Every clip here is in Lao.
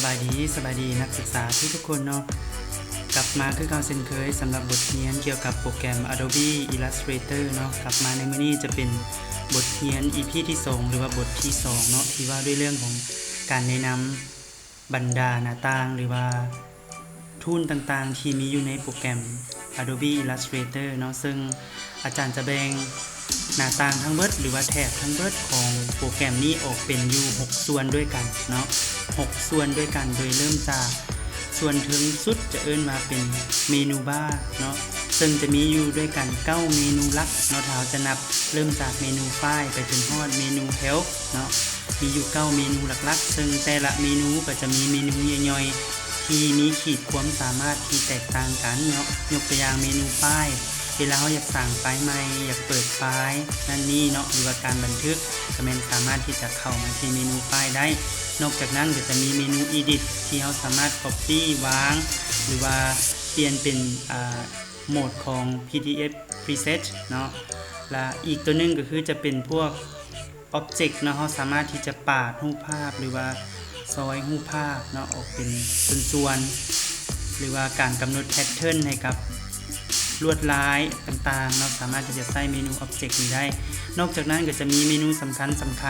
ສະບາຍດີ, ສະບາຍດີນັກສຶກສາທຸກໆຄົນເນາະ. ກັບມາຄືເກົ່າເຊັ່ນເຄີຍ ສຳລັບບົດຮຽນກ່ຽວກັບໂປຣແກຣມ Adobe Illustrator ເນາະ. ກັບມາໃນມື້ນີ້ຈະເປັນບົດຮຽນ ອີພີ ທີສອງ ຫຼືວ່າບົດທີສອງເນາະ ທີ່ວ່າດ້ວຍເລື່ອງຂອງການແນະນຳບັນດາໜ້າຕ່າງ ຫຼືວ່າ tools ຕ່າງໆທີ່ມີຢູ່ໃນໂປຣແກຣມ Adobe Illustrator ເນາະ, ເຊິ່ງອາຈານຈະແບ່ງໜ້າຕ່າງທັງເບິດ ຫຼືວ່າແຖບທັງເບິດຂອງໂປຣແກຣມນີ້ອອກເປັນຢູ່ຫົກສ່ວນດ້ວຍກັນເນາະ, ຫົກສ່ວນດ້ວຍກັນ, ໂດຍເລີ່ມຈາກສ່ວນເທິງສຸດຈະເອີ້ນວ່າເປັນເມນູບາເນາະ, ເຊິ່ງຈະມີຢູ່ດ້ວຍກັນເກົ້າເມນູຫຼັກເນາະ, ຖ້າເຮົາຈະນັບເລີ່ມຈາກເມນູຟາຍໄປຈົນຮອດເມນູເຮວເນາະ. ມີຢູ່ເກົ້າເມນູຫຼັກໆ ເຊິ່ງແຕ່ລະເມນູກໍຈະມີເມນູຍ່ອຍໆ ທີ່ມີຂີດຄວາມສາມາດທີ່ແຕກຕ່າງກັນເນາະ. ຍົກຕົວຢ່າງເມນູຟາຍ, ເວລາເຮົາຢາກສ້າງຟາຍໃໝ່, ຢາກເປີດຟາຍນັ້ນນີ້ເນາະ ຫຼືວ່າການບັນທຶກ ກໍແມ່ນສາມາດທີ່ຈະເຂົ້າມາທີ່ເມນູຟາຍໄດ້. ນອກຈາກນັ້ນກໍຈະມີເມນູ Edit ທີ່ເຮົາສາມາດ Copy ວາງ ຫຼືວ່າປ່ຽນເປັນ ອາ ໂໝດຂອງ PDF Preset ເນາະ. ລະອີກຕົວໜຶ່ງກໍຄືຈະເປັນພວກ object ເນາະ, ເຮົາສາມາດທີ່ຈະປາດຮູບພາບ ຫຼືວ່າຊອຍຮູບພາບເນາະ ອອກເປັນສ່ວນໆ ຫຼືວ່າການກຳນົດ pattern ໃຫ້ກັບລວດລາຍຕ່າງໆເນາະ, ສາມາດທີ່ຈະໃຊ້ເມນູ object ນີ້ໄດ້. ນອກຈາກນັ້ນກໍຈະມີເມນູສຳຄັ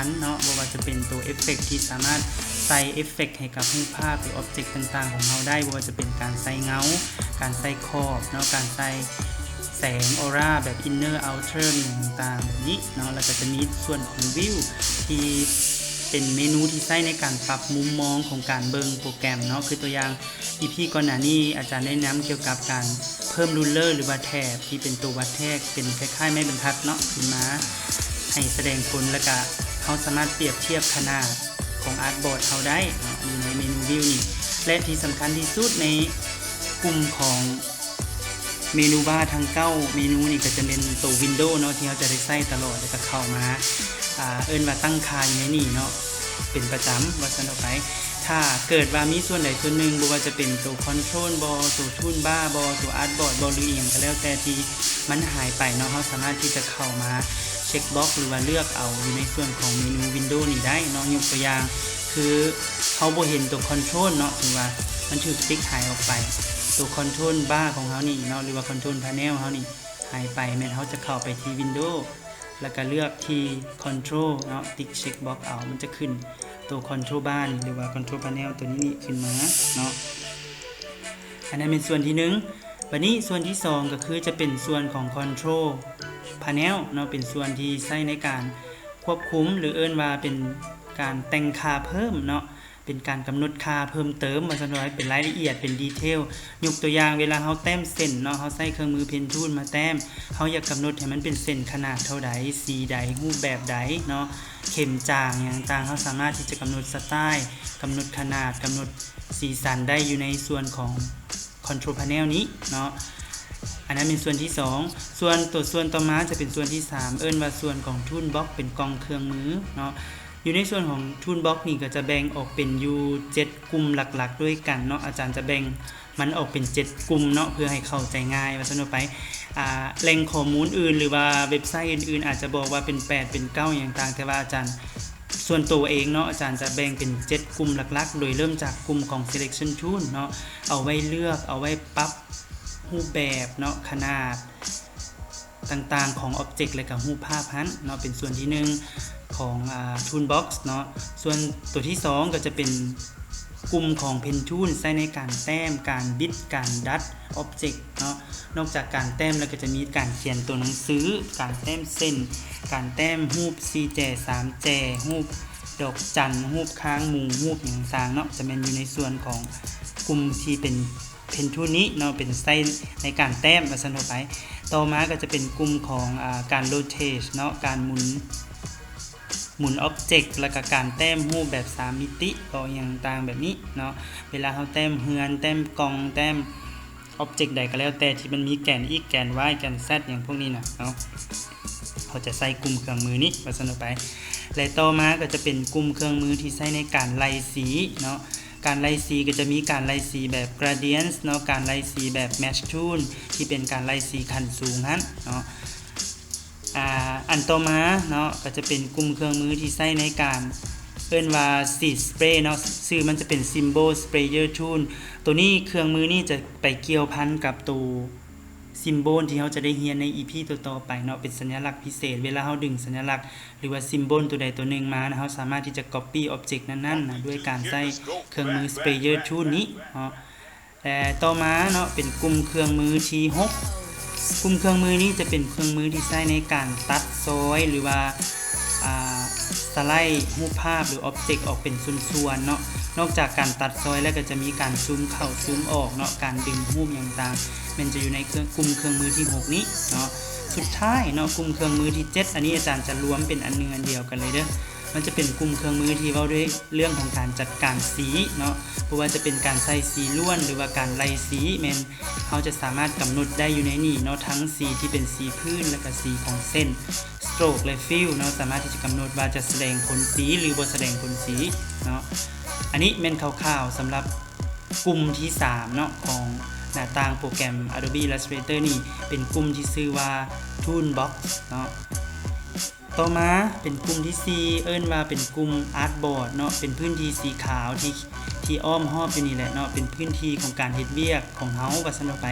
ນໆເນາະ, ບໍ່ວ່າຈະເປັນຕົວ effect ທີ່ສາມາດໃສ່ effect ໃຫ້ກັບຮູບພາບ ຫຼື object ຕ່າງໆຂອງເຮົາໄດ້, ບໍ່ວ່າຈະເປັນການໃສ່ເງົາ, ການໃສ່ຂອບເນາະ, ການໃສ່ ແສງ aura ແບບ inner outer ຫຍັງຕ່າງໆແບບນີ້ເນາະ. ແລ້ວກໍຈະມີສ່ວນຂອງ view ທີ່ເປັນເມນູທີ່ໃຊ້ໃນການປັບມຸມມອງຂອງການເບິ່ງໂປຣແກຣມເນາະ. ຄືຕົວຢ່າງ ອີພີ ກ່ອນໜ້ານີ້ ອາຈານໄດ້ນຳກ່ຽວກັບການເພີ່ມ ruler ຫຼືວ່າແຖບທີ່ເປັນຕົວວັດແທກ ເປັນຄ້າຍໆໄມ້ບັນທັດເນາະ ຂຶ້ນມາໃຫ້ສະແດງຜົນ, ແລ້ວກໍເຮົາສາມາດປຽບທຽບຂະໜາດຂອງ artboard ເຮົາໄດ້ເນາະ ຢູ່ໃນເມນູ view ນີ້. ແລະທີ່ສຳຄັນທີ່ສຸດໃນກຸ່ມຂອງ ເມນູບາທັງເກົ້າເມນູນີ້ກໍຈະເປັນໂຕ Windows ເນາະ ທີ່ເຮົາຈະໄດ້ໃຊ້ຕະຫຼອດ ແລ້ວກໍເຂົ້າມາ ອ່າ ເອີ້ນວ່າຕັ້ງຄ່າຢູ່ໃນນີ້ເນາະ ເປັນປະຈຳ ວ່າຊັ້ນເຖາະໄປ. ຖ້າເກີດວ່າມີສ່ວນໃດສ່ວນໜຶ່ງ ບໍ່ວ່າຈະເປັນໂຕ Control ບໍ ໂຕ Toolbar ບໍ ໂຕ Artboard ບໍ ຫຼືອີ່ຫຍັງກໍແລ້ວແຕ່ທີ່ມັນຫາຍໄປເນາະ, ເຮົາສາມາດທີ່ຈະເຂົ້າມາ check box ຫຼືວ່າເລືອກເອົາຢູ່ໃນສ່ວນຂອງເມນູ Windows ນີ້ໄດ້ເນາະ. ຍົກຕົວຢ່າງ ຄືເຮົາບໍ່ເຫັນຕົວ Control ເນາະ ຖືວ່າມັນຖືກຕິກຫາຍອອກໄປ, ຕົວ Control Bar ຂອງເຮົານີ້ເນາະ ຫຼືວ່າ Control Panel ເຮົານີ້ຫາຍໄປ, ແມ່ນເຮົາຈະເຂົ້າໄປທີ່ Windows ແລ້ວກໍເລືອກທີ່ Control ເນາະ, ຕິກ check box ເອົາ, ມັນຈະຂຶ້ນຕົວ Control Bar ນີ້ ຫຼືວ່າ Control Panel ຕົວນີ້ນີ້ຂຶ້ນມາເນາະ. ອັນນັ້ນແມ່ນສ່ວນທີໜຶ່ງ. ບັດນີ້ສ່ວນທີສອງ ກໍຄືຈະເປັນສ່ວນຂອງ Control Panel ເນາະ, ເປັນສ່ວນທີ່ໃຊ້ໃນການຄວບຄຸມ ຫຼືເອີ້ນວ່າເປັນການແຕ່ງຄ່າເພີ່ມເນາະ, ເປັນການກຳນົດຄ່າເພີ່ມເຕີມ ວ່າຊັ້ນເຖາະ, ເປັນລາຍລະອຽດ ເປັນ detail. ຍົກຕົວຢ່າງ ເວລາເຮົາແຕ້ມເສັ້ນເນາະ, ເຮົາໃຊ້ເຄື່ອງມື Pen Tool ມາແຕ້ມ, ເຮົາຢາກກຳນົດໃຫ້ມັນເປັນເສັ້ນຂະໜາດເທົ່າໃດ, ສີໃດ, ຮູບແບບໃດເນາະ, ເຂັມຈາງຫຍັງຕ່າງ, ເຮົາສາມາດທີ່ຈະກຳນົດສະໄຕລ໌, ກຳນົດຂະໜາດ, ກຳນົດສີສັນໄດ້ຢູ່ໃນສ່ວນຂອງ Control Panel ນີ້ເນາະ. ອັນນັ້ນເປັນສ່ວນທີສອງ. ສ່ວນຕົວ ສ່ວນຕໍ່ມາຈະເປັນສ່ວນທີສາມ ເອີ້ນວ່າສ່ວນຂອງ Toolbox ເປັນກ່ອງເຄື່ອງມືເນາະ. ຢູ່ໃນສ່ວນຂອງ Toolbox ນີ້ກໍຈະແບ່ງອອກເປັນຢູ່ເຈັດກຸ່ມຫຼັກໆດ້ວຍກັນເນາະ. ອາຈານຈະແບ່ງມັນອອກເປັນເຈັດກຸ່ມເນາະ ເພື່ອໃຫ້ເຂົ້າໃຈງ່າຍ ວ່າຊັ້ນເຖາະໄປ. ອ່າ ແຫຼ່ງຂໍ້ມູນອື່ນ ຫຼືວ່າເວັບໄຊອື່ນໆ ອາດຈະບອກວ່າເປັນແປດ ເປັນເກົ້າ ຫຍັງຕ່າງ, ແຕ່ວ່າອາຈານ ສ່ວນໂຕເອງເນາະ ອາຈານຈະແບ່ງເປັນເຈັດກຸ່ມຫຼັກໆ ໂດຍເລີ່ມຈາກກຸ່ມຂອງ Selection Tool ເນາະ, ເອົາໄວ້ເລືອກ ເອົາໄວ້ປັບຮູບແບບເນາະ, ຂະໜາດຕ່າງໆຂອງ Object ແລະກະຮູບພາບຫັ້ນເນາະ, ເປັນສ່ວນທີໜຶ່ງຂອງ ອ່າ Toolbox ເນາະ. ສ່ວນໂຕທີສອງກໍຈະເປັນກຸ່ມຂອງ Pen Tool ໃຊ້ໃນການແຕ້ມ, ການບິດ, ການດັດ Object ເນາະ. ນອກຈາກການແຕ້ມແລ້ວ ກໍຈະມີການຂຽນຕົວໜັງສື, ການແຕ້ມເສັ້ນ, ການແຕ້ມຮູບສີ່ແຈ ສາມແຈ, ຮູບດອກຈັນ, ຮູບຄາງໝູ, ຮູບຫຍັງຕ່າງເນາະ, ຈະແມ່ນຢູ່ໃນສ່ວນຂອງກຸ່ມທີ່ເປັນ Pen Tool ນີ້ເນາະ, ເປັນໃຊ້ໃນການແຕ້ມ ວ່າຊັ້ນເຖາະໄປ. ຕໍ່ມາກໍຈະເປັນກຸ່ມຂອງ ອາ ການ Rotate ເນາະ, ການໝູນ ໝູນ Object ແລ້ວກໍການແຕ້ມຮູບແບບສາມມິຕິ ກໍຫຍັງຕ່າງແບບນີ້ເນາະ. ເວລາເຮົາແຕ້ມເຮືອນ, ແຕ້ມກ່ອງ, ແຕ້ມ Object ໃດກໍແລ້ວແຕ່ທີ່ມັນມີແກນ X ແກນ Y ແກນ Z ຫຍັງພວກນີ້ນະເນາະ, ເຮົາຈະໃຊ້ກຸ່ມເຄື່ອງມືນີ້ ວ່າຊັ້ນເຖາະໄປ. ແລະ ຕໍ່ມາກໍຈະເປັນກຸ່ມເຄື່ອງມືທີ່ໃຊ້ໃນການໄລ່ສີເນາະ. ການໄລ່ສີກໍຈະມີການໄລ່ສີແບບ Gradient ເນາະ, ການໄລ່ສີແບບ Match Tool ທີ່ເປັນການໄລ່ສີຂັ້ນສູງຫັ້ນເນາະ. ອາ ອັນຕໍ່ມາເນາະ ກໍຈະເປັນກຸ່ມເຄື່ອງມືທີ່ໃຊ້ໃນການ ເອີ້ນວ່າ Seed Spray ເນາະ, ຊື່ມັນຈະເປັນ Symbol Sprayer Tool. ໂຕນີ້ ເຄື່ອງມືນີ້ຈະໄປກ່ຽວພັນກັບໂຕ Symbol ທີ່ເຮົາຈະໄດ້ຮຽນໃນ ອີພີ ຕໍ່ໆໄປເນາະ, ເປັນສັນຍະລັກພິເສດ. ເວລາເຮົາດຶງສັນຍະລັກ ຫຼືວ່າ Symbol ໂຕໃດໂຕໜຶ່ງມານະ, ເຮົາສາມາດທີ່ຈະ Copy Object ນັ້ນໆນະ ດ້ວຍການໃຊ້ເຄື່ອງມື Sprayer Tool ນີ້ເນາະ. ແລະ ຕໍ່ມາເນາະ ເປັນກຸ່ມເຄື່ອງມືທີຫົກ. ກຸ່ມເຄື່ອງມືນີ້ຈະເປັນເຄື່ອງມືທີ່ໃຊ້ໃນການຕັດຊອຍ ຫຼືວ່າ ອ່າ ສະໄລຮູບພາບ ຫຼື Object ອອກເປັນສ່ວນໆເນາະ. ນອກຈາກການຕັດຊອຍແລ້ວ ກໍຈະມີການຊູມເຂົ້າຊູມອອກເນາະ, ການດຶງຮູບຫຍັງຕ່າງ ແມ່ນຈະຢູ່ໃນເຄື່ອງ ກຸ່ມເຄື່ອງມືທີຫົກນີ້ເນາະ. ສຸດທ້າຍເນາະ ກຸ່ມເຄື່ອງມືທີເຈັດ, ອັນນີ້ອາຈານຈະລວມເປັນອັນໜຶ່ງອັນດຽວກັນເລີຍເດີ້. ມັນຈະເປັນກຸ່ມເຄື່ອງມືທີ່ເວົ້າດ້ວຍເລື່ອງຂອງການຈັດການສີເນາະ, ບໍ່ວ່າຈະເປັນການໃສ່ສີລ້ວນ ຫຼືວ່າການໄລ່ສີ ແມ່ນເຮົາຈະສາມາດກຳນົດໄດ້ຢູ່ໃນນີ້ເນາະ, ທັງສີທີ່ເປັນສີພື້ນ ແລະກະສີຂອງເສັ້ນ Stroke ແລະ Fill ເນາະ, ສາມາດທີ່ຈະກຳນົດວ່າຈະສະແດງຜົນສີ ຫຼື ບໍ່ສະແດງຜົນສີເນາະ. ອັນນີ້ແມ່ນຄ່າວໆສຳລັບກຸ່ມທີສາມເນາະ ຂອງໜ້າຕ່າງໂປຣແກຣມ Adobe Illustrator ນີ້, ເປັນກຸ່ມທີ່ຊື່ວ່າ Toolbox ເນາະ. ຕໍ່ມາເປັນກຸ່ມທີສີ່ ເອີ້ນວ່າເປັນກຸ່ມ Artboard ເນາະ, ເປັນພື້ນທີ່ສີຂາວທີ່ ທີ່ອ້ອມຮອບຢູ່ນີ້ແຫຼະເນາະ, ເປັນພື້ນທີ່ຂອງການເຮັດວຽກຂອງເຮົາ ວ່າຊັ້ນເຖາະໄປ.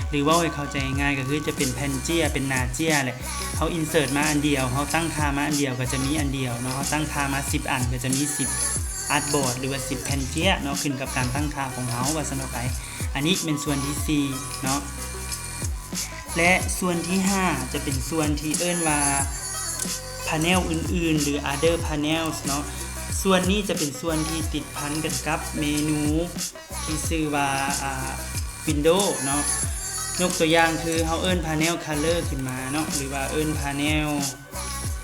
ຫຼືເວົ້າໃຫ້ເຂົ້າໃຈງ່າຍໆ ກໍຄືຈະເປັນແຜ່ນເຈ້ຍ ເປັນໜ້າເຈ້ຍແຫຼະ. ເຮົາ insert ມາອັນດຽວ, ເຮົາຕັ້ງຄ່າມາອັນດຽວ ກໍຈະມີອັນດຽວເນາະ, ເຮົາຕັ້ງຄ່າມາສິບອັນ ກໍຈະມີສິບ Artboard ຫຼືວ່າສິບແຜ່ນເຈ້ຍເນາະ, ຂຶ້ນກັບການຕັ້ງຄ່າຂອງເຮົາ ວ່າຊັ້ນເຖາະໄປ. ອັນນີ້ແມ່ນສ່ວນທີສີ່ເນາະ. ແລະ ສ່ວນທີຫ້າ ຈະເປັນສ່ວນທີ່ເອີ້ນວ່າ panel ອື່ນໆ ຫຼື other panels ເນາະ. ສ່ວນນີ້ຈະເປັນສ່ວນທີ່ຕິດພັນກັນກັບເມນູທີ່ຊື່ວ່າ ອ່າ Window ເນາະ. ຍົກຕົວຢ່າງຄືເຮົາເອີ້ນ panel color ຂຶ້ນມາເນາະ ຫຼືວ່າເອີ້ນ panel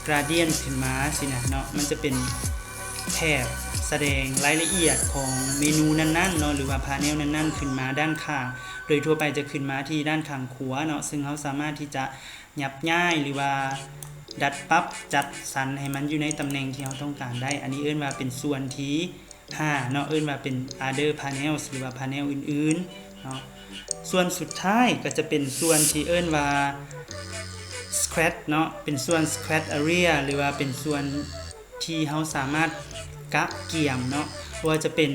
gradient ຂຶ້ນມາຊີ້ນະເນາະ, ມັນຈະເປັນແຖບສະແດງລາຍລະອຽດຂອງເມນູນັ້ນໆເນາະ ຫຼືວ່າ panel ນັ້ນໆ ຂຶ້ນມາດ້ານຂ້າງ. ໂດຍທົ່ວໄປຈະຂຶ້ນມາທີ່ດ້ານຂ້າງຂວາເນາະ, ເຊິ່ງເຮົາສາມາດທີ່ຈະ ຍັບຍ້າຍ ຫຼືວ່າດັດປັບຈັດສັນໃຫ້ມັນຢູ່ໃນຕຳແໜ່ງທີ່ເຮົາຕ້ອງການໄດ້. ອັນນີ້ເອີ້ນວ່າເປັນສ່ວນທີຫ້າເນາະ, ເອີ້ນວ່າເປັນ other panels ຫຼືວ່າ panel ອື່ນໆເນາະ. ສ່ວນສຸດທ້າຍກໍຈະເປັນສ່ວນທີ່ເອີ້ນວ່າ scratch ເນາະ, ເປັນສ່ວນ scratch area ຫຼືວ່າເປັນສ່ວນ ທີ່ເຮົາສາມາດກະກຽມເນາະ, ບໍ່ວ່າຈະເປັນ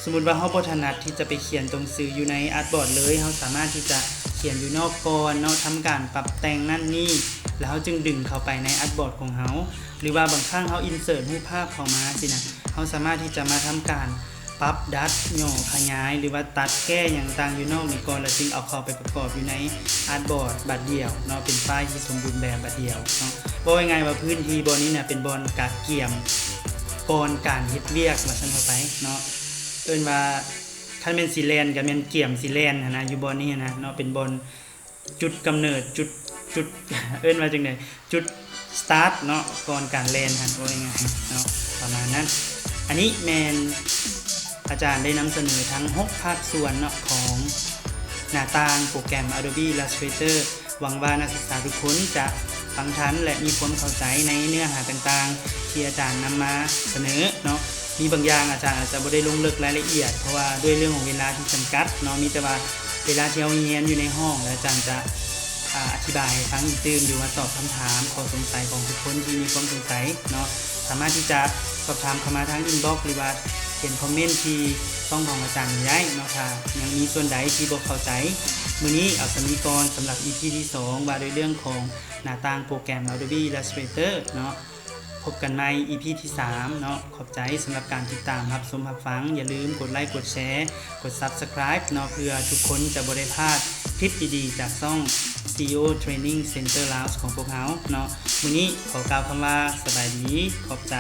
ສົມມຸດວ່າເຮົາບໍ່ຖະໜັດທີ່ຈະໄປຂຽນຕົວໜັງສືຢູ່ໃນ Artboard ເລີຍ, ເຮົາສາມາດທີ່ຈະຂຽນຢູ່ນອກກ່ອນເນາະ, ທຳການປັບແຕ່ງນັ້ນນີ້ ແລ້ວເຮົາຈຶ່ງດຶງເຂົ້າໄປໃນ Artboard ຂອງເຮົາ. ຫຼືວ່າບາງຄັ້ງເຮົາ insert ຮູບພາບເຂົ້າມາຊີ້ນະ, ເຮົາສາມາດທີ່ຈະມາທຳການປັບດັດຫຍໍ້ຂະຫຍາຍ ຫຼືວ່າຕັດແກ້ຫຍັງຕ່າງຢູ່ນອກນີ້ກ່ອນ ແລ້ວຈຶ່ງເອົາເຂົ້າໄປປະກອບຢູ່ໃນ Artboard ບາດດຽວເນາະ, ເປັນໄຟລ໌ທີ່ສົມບູນແບບບາດດຽວເນາະ. ເວົ້າງ່າຍໆວ່າພື້ນທີ່ບ່ອນນີ້ນະ ເປັນບ່ອນກະກຽມກ່ອນການເຮັດວຽກ ວ່າຊັ້ນເຖາະໄປເນາະ. ເອີ້ນວ່າ ຄັນແມ່ນຊິແລ່ນ ກໍແມ່ນກຽມຊິແລ່ນຫັ້ນນະ, ຢູ່ບ່ອນນີ້ນະເນາະ, ເປັນບ່ອນຈຸດກຳເນີດ ຈຸດ ຈຸດ ເອີ້ນວ່າຈັ່ງໃດ ຈຸດ start ເນາະ, ກ່ອນການແລ່ນຫັ້ນ ເວົ້າງ່າຍໆເນາະ, ປະມານນັ້ນ. ອັນນີ້ແມ່ນອາຈານໄດ້ນຳສະເໜີທັງຫົກພາກສ່ວນເນາະ ຂອງໜ້າຕ່າງໂປຣແກຣມ Adobe Illustrator. ຫວັງວ່ານັກສຶກສາທຸກຄົນຈະຟັງທັນ ແລະ ມີຄວາມເຂົ້າໃຈໃນເນື້ອຫາຕ່າງໆທີ່ອາຈານນຳມາສະເໜີເນາະ. ມີບາງຢ່າງອາຈານອາດຈະບໍ່ໄດ້ລົງເລິກລາຍລະອຽດ ເພາະວ່າດ້ວຍເລື່ອງຂອງເວລາທີ່ຈຳກັດເນາະ, ມີແຕ່ວ່າເວລາທີ່ເຮົາຮຽນຢູ່ໃນຫ້ອງ ແລ້ວອາຈານຈະ ອາ ອະທິບາຍໃຫ້ຟັງອີກຕື່ມ ຫຼືວ່າຕອບຄຳຖາມ ຂໍ້ສົງໄສຂອງທຸກຄົນທີ່ມີຄວາມສົງໄສເນາະ, ສາມາດທີ່ຈະສອບຖາມເຂົ້າມາທາງ inbox ຫຼືວ່າຂຽນຄອມເມັນທີ່ຊ່ອງຂອງອາຈານນີ້ໄດ້ເນາະ, ຖ້າຍັງມີສ່ວນໃດທີ່ບໍ່ເຂົ້າໃຈ. ມື້ນີ້ເອົາສ່ຳນີ້ກ່ອນ ສຳລັບ ອີ ພີ ທີສອງ ວ່າດ້ວຍເລື່ອງຂອງໜ້າຕ່າງໂປຣແກຣມ Adobe Illustrator ເນາະ. ພົບກັນໃໝ່ ອີ ພີ ທີສາມ ເນາະ. ຂອບໃຈສຳລັບການຕິດຕາມ ຮັບຊົມ ຮັບຟັງ. ຢ່າລືມກົດໄລ ກົດແຊ ກົດ Subscribe ເນາະ, ເພື່ອທຸກຄົນຈະບໍ່ໄດ້ພາດຄລິບດີໆຈາກຊ່ອງ CEO Training Center Laos ຂອງພວກເຮົາເນາະ. ມື້ນີ້ຂໍກ່າວຄຳວ່າສະບາຍດີ, ຂອບໃຈ.